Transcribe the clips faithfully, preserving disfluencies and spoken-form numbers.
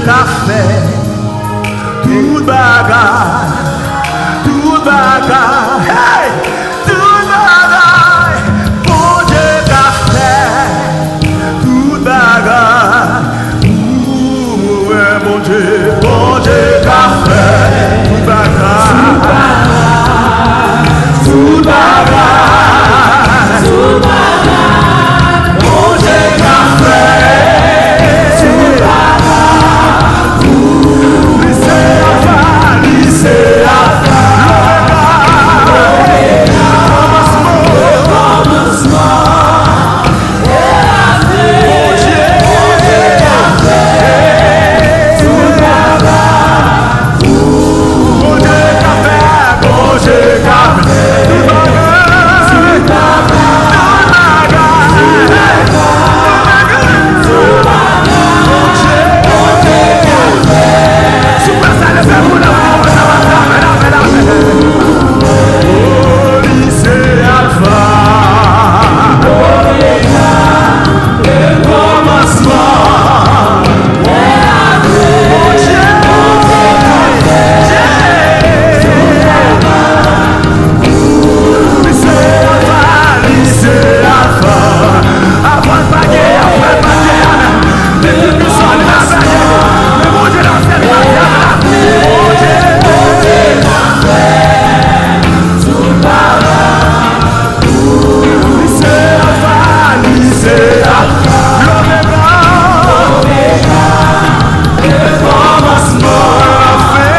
Ka fè tout bagay, tout bagay, hey! Tout bagay, Bondye ka fè tout bagay. Ou wè Bondye, Bondye ka fè tout bagay. Tout bagay, tout bagay, Bondye ka fè tout bagay. Li se Alfa, li se Alfa, Omega, kòmansman, kòmansman. Bondye, Bondye ka fè, Bondye ka fè, Bondye ka fè tout bagay, tout bagay, tout bagay. Sou plas la, leve pou nou, leve, leve, leve. Oh, li se Alfa, Omega, le kòmansman. Bondye, Bondye, li se Alfa, li se Alfa. Avan l pa gen, apre l pa gen, amèn. Depi l sòti, l pa genyen. Men Bondye l ap fè l pa genyen. Bondye, Bondye l ap fè tout bagay. Li se Alfa, li se Alfa, Omega, le kòmansman, lafen.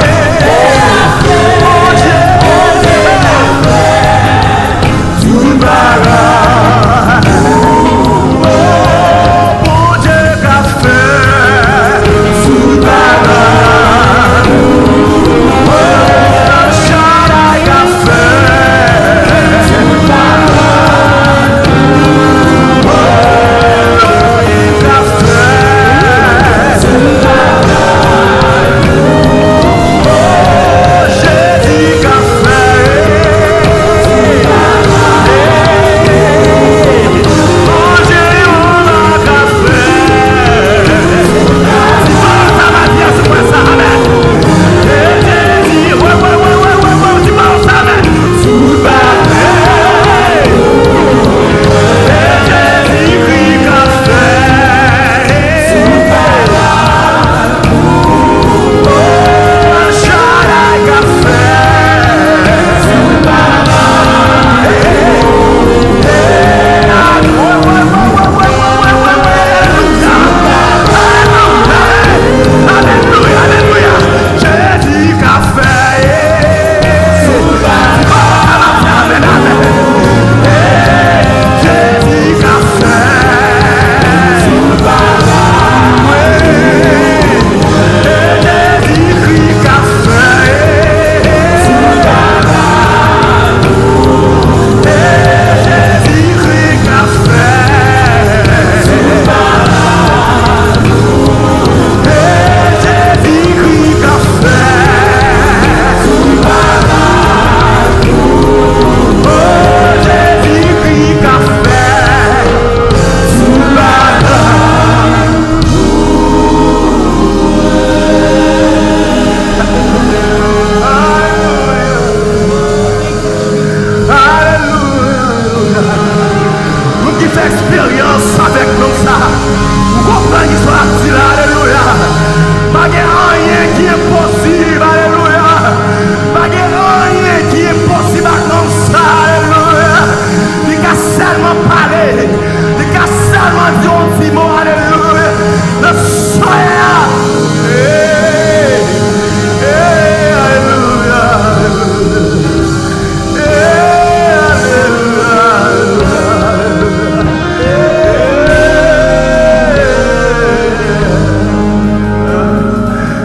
Bondye, Bondye, tout bagay. Oh, Bondye ka fè tout bagay. Oh, El Shaddai ka fè tout bagay. Oh, li ka fè tout bagay. Oh, Jezi ka fè. Bondye, Jewova ka fè. Ti pawòl sa va di a sou pwen sa, amèn. E Jezi, wi, wi, wi, ti pawòl sa, amèn. Tout bagay. E Jezikri ka fè. Tout bagay. Jezi ka fè. Jezi ka fè. Wi. Jezikri ka fè. Jezikri ka fè. Jezikri ka fè. Alelouya. Moun ki fè eksperyans avèk non sa, ou konprann istwa ap di la, alelouya. Pa gen anyen ki enposib, alelouya. Pa gen anyen ki enposib ak non sa, alelouya. Li ka sèlman pale, li ka sèlman di yon ti mo, alelouya. Nan soyè a. Hey, hey, alelouya, alelouya.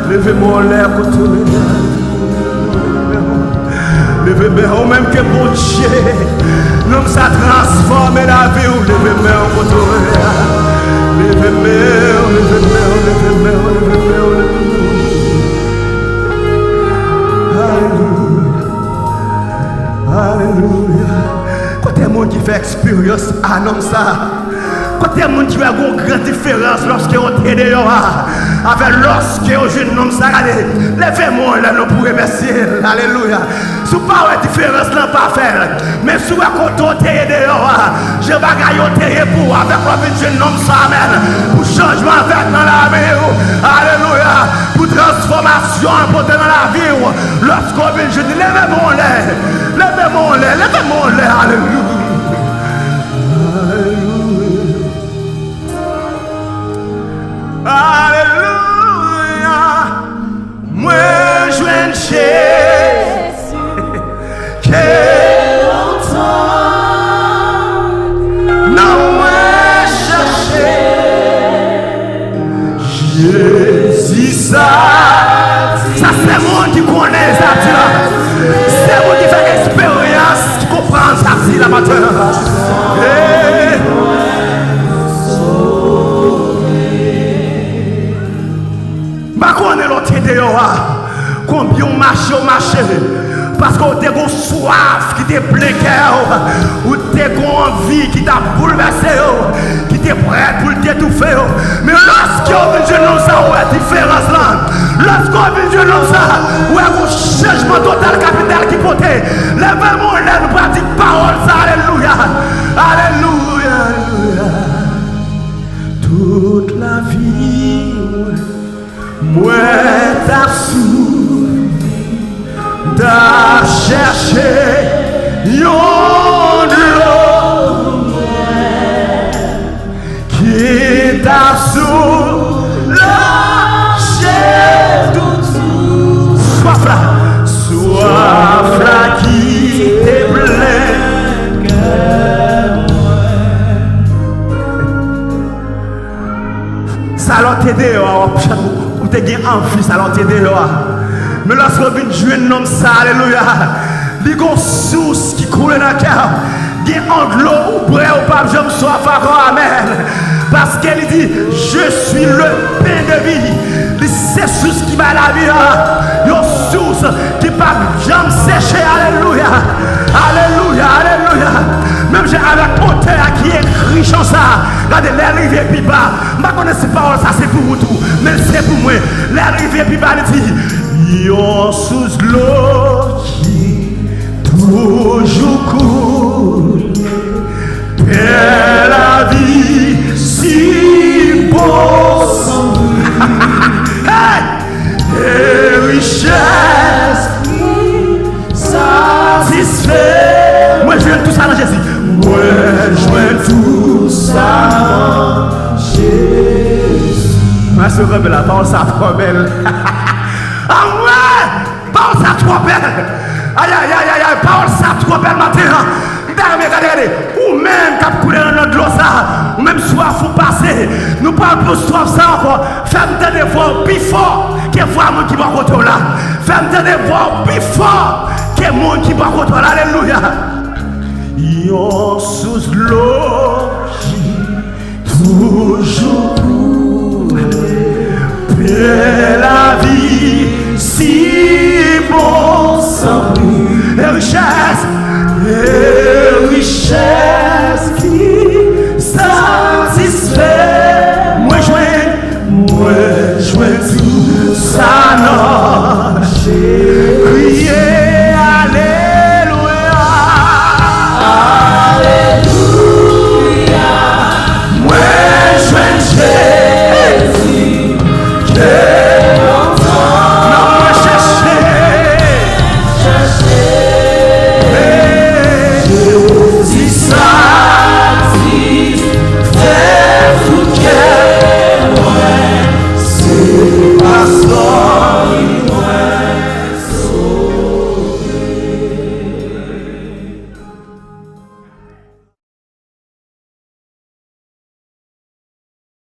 Leve men w anlè kote w ye a. Leve men w, ou menm ke Bondye, nonm sa transfòme lavi w. Leve men w kote w ye a. Leve men w, leve men w, leve men w, leve men w, leve men w. Alelouya. Alelouya. Kote moun ki fè eksperyans a nonm sa? Kote moun ki wè gon gran diferans lòske yo te deyò a, avè lòske yo jwenn nonm sa, gade, leve men w anlè non pou remèsye l. Alelouya. Si w pa wè diferans lan, pa fè l. Men si w wè kote w te ye deyò a, jan bagay yo te ye pou w, avèk lè w vin jwenn nonm sa, amèn, pou chanjman fèt nan lavi w. Alelouya. Pou transfòmasyon an pote nan lavi w. Lòske w vin jwenn li, leve men w anlè. Leve men w anlè. Leve men w anlè. Alelouya. Alelouya. Mwen jwenn Jezi ke lontan nan mwen chache. Jezi sa. Sa se moun ki konnen sa di la. Se moun ki fè eksperyans ki konprann sa di la maten. Hey. M pa konnen lè w te deyò a, konbyen w mache, w mache, paske w te gon swaf ki te plen kè w, ou te gon anvi ki t ap boulvèse w, ki te prèt pou l detoufe w. Men lòske w vin jwenn nonm sa, ou wè diferans lan. Lòske w vin jwenn nonm sa, ou wè gon chanjman total kapital ki pote. Leve men w anlè, nou pral di pawòl sa, alelouya, alelouya, alelouya. Tout lavi mwen, mwen t ap soufri, m t ap chèche yon dlo pou mwen ki t ap soulaje tout swaf la, swaf la ki te plen kè mwen. Sa lè w te deyò a, w ap chan-, ou te gen anvi sa lè w te deyò a. Men lòske w vin jwenn nonm sa, alelouya, li gon sous ki koule nan kè w. Gen yon dlo ou bwè, ou p ap janm swaf ankò, amèn. Paske li di, Je suis le pain de vie. Li se sous ki bay lavi a. Yon sous ki p ap janm seche. Alelouya. Alelouya. Alelouya. Menm jan avèk otè a ki ekri chan sa, gade, lè l rive pi ba, m pa konnen si pawòl sa se pou ou tou, men l se pou mwen. Lè l rive pi ba, li di, yon sous dlo ki toujou koule, pè lavi si bon san bri. Hey! E richès ki satisfè. Mwen jwenn tou sa nan Jezi. Mwen jwenn tou sa nan Jezi. Mwen se kanpe la, pawòl sa twò bèl. Amwè! Pawòl sa twò bèl. Ayayayayay, pawòl sa twò bèl maten an. M ta renmen gade, gade, ou menm k ap koule nan dlo sa, ou menm swaf ou pase, nou pral pou swaf sa ankò. Fè m tande vwa w pi fò ke vwa moun ki bò kote w la. Fè m tande vwa w pi fò ke moun ki bò kote w la. Alelouya. Yon sous dlo ki toujou koule, pè lavi si bon san bri. E richès, e richès ki satisfè. Mwen jwenn, mwen jwenn tou sa nan Jezi. Kriye,